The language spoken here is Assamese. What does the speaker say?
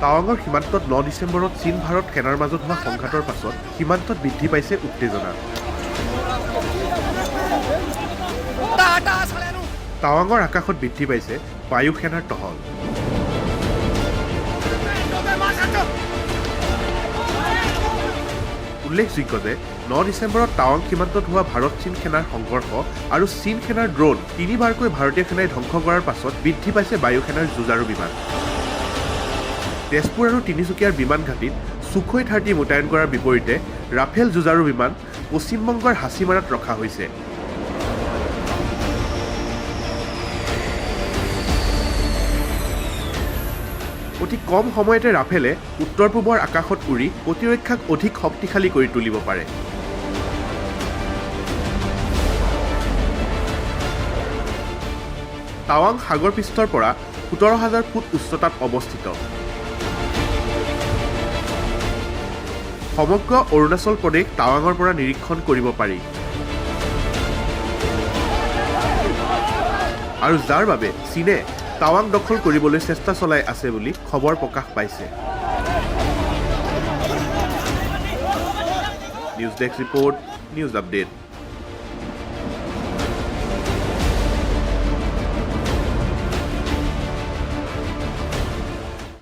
টাৱাঙৰ সীমান্তত 9 ডিচেম্বৰত চীন ভাৰত সেনাৰ মাজত হোৱা সংঘাতৰ পাছত সীমান্তত বৃদ্ধি পাইছে উত্তেজনা। টাৱাঙৰ আকাশত বৃদ্ধি পাইছে বায়ু সেনাৰ টহল। উল্লেখযোগ্য যে 9 ডিচেম্বৰত টাৱাং সীমান্তত হোৱা ভাৰত চীন সেনাৰ সংঘৰ্ষ আৰু চীন সেনাৰ ড্ৰোন তিনিবাৰকৈ ভাৰতীয় সেনাই ধ্বংস কৰাৰ পাছত বৃদ্ধি পাইছে বায়ু সেনাৰ যুঁজাৰু বিমান। তেজপুৰ আৰু তিনিচুকীয়াৰ বিমান ঘাটিত ছুখৈ 30 মোতায়েন কৰাৰ বিপৰীতে ৰাফেল যুঁজাৰু বিমান পশ্চিমবংগৰ হাছিমাৰাত ৰখা হৈছে। অতি কম সময়তে ৰাফেলে উত্তৰ পূবৰ আকাশত উৰি প্ৰতিৰক্ষাক অধিক শক্তিশালী কৰি তুলিব পাৰে। টাৱাং সাগৰ পৃষ্ঠৰ পৰা 17,000 ফুট উচ্চতাত অৱস্থিত। সমগ্ৰ অৰুণাচল প্ৰদেশ টাৱাঙৰ পৰা নিৰীক্ষণ কৰিব পাৰি আৰু যাৰ বাবে চীনে টাৱাং দখল কৰিবলৈ চেষ্টা চলাই আছে বুলি খবৰ প্ৰকাশ পাইছে। News desk report, News Update.